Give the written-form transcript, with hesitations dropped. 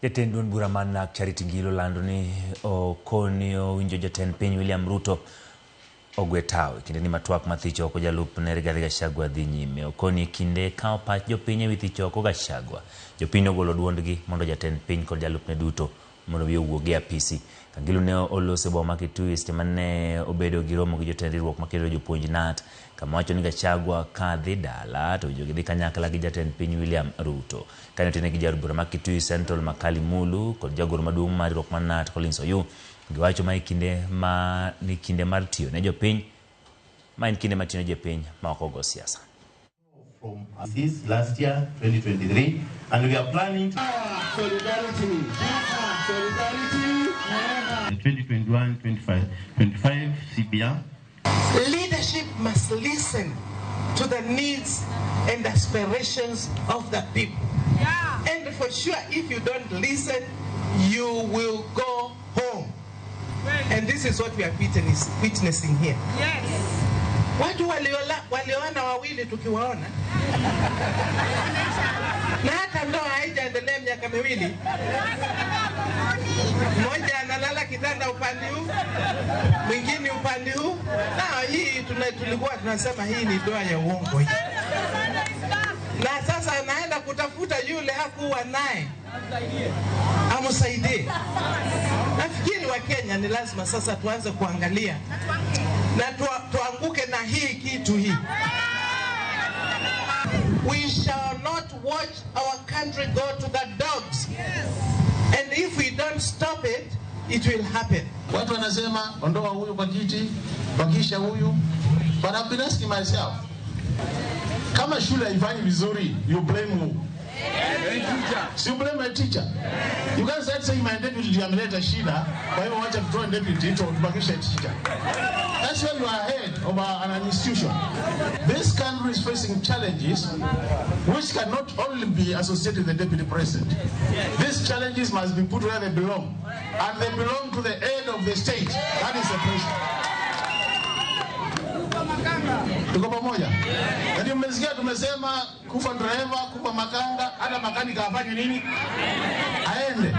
Jatend duond bura mar NARC Charity Ngilu lando ni okoni owinjo jatend piny William Ruto ogwe tawo e kinde ni ma twak ma thich oko jalupne Rigathi Gachagua dhi nyime. Okoni kinde kawo pach jopiny ewi thich oko Gachagua. Jopiny nogolo duondgi mondo jatend piny kod jalupne duto mondo mi owuog e apisi. Kangilu ne oloso e boma ma Kitui seche mane obedo gi romo gi jotend riwruok makedo jopuonj KNUT kama wacho ni Gachagua ka dhi dala to owinjo gidhi kanyakla gi jatend piny William Ruto. Kane otene gi jaod bura ma Kitui Central Makali Mulu kod jagoro maduong' mar riwruok mar KNUT Collins Oyuu giwacho ma e kinde ma ni kinde mar tiyo ne jopiny ma en kinde mar tiyo ne jopiny ma ok ogo siasa. From this last year, 2023, and we are planning to Solidarity. Solidarity. 2021 25, 25 CBR. Leadership must listen to the needs and aspirations of the people. And for sure, if you don't listen, you will go home. And this is what we are witnessing here. Watu walioana wawili tukiwaona na hata ndoa haijaendelea miaka miwili, mmoja analala kitanda upande huu, mwingine upande huu. Na hii tulikuwa tunasema hii ni ndoa ya uongo hii, na sasa anaenda kutafuta yule hakuwa naye amsaidie. Nafikiri wa Kenya ni lazima sasa tuanze kuangalia na tuanguke na hii kitu hii. We shall not watch our country go to the dogs. And if we don't stop it, it will happen. Watu wanasema ondoa huyu kwa kiti, bakisha huyu. But I've been asking myself, kama shule haifanyi vizuri, you blame who? Si you blame my teacher. You can't start saying my deputy ndiye ameleta shida, kwa hivyo wacha tutoe deputy tubakishe teacher. That's why you are head of an institution. This country is facing challenges which cannot only be associated with the deputy president. These challenges must be put where they belong. And they belong to the head of the state. That is the president. Tuko pamoja? Ndio mmesikia tumesema kufa driver, kufa makanga, hata makanika afanye nini? Aende.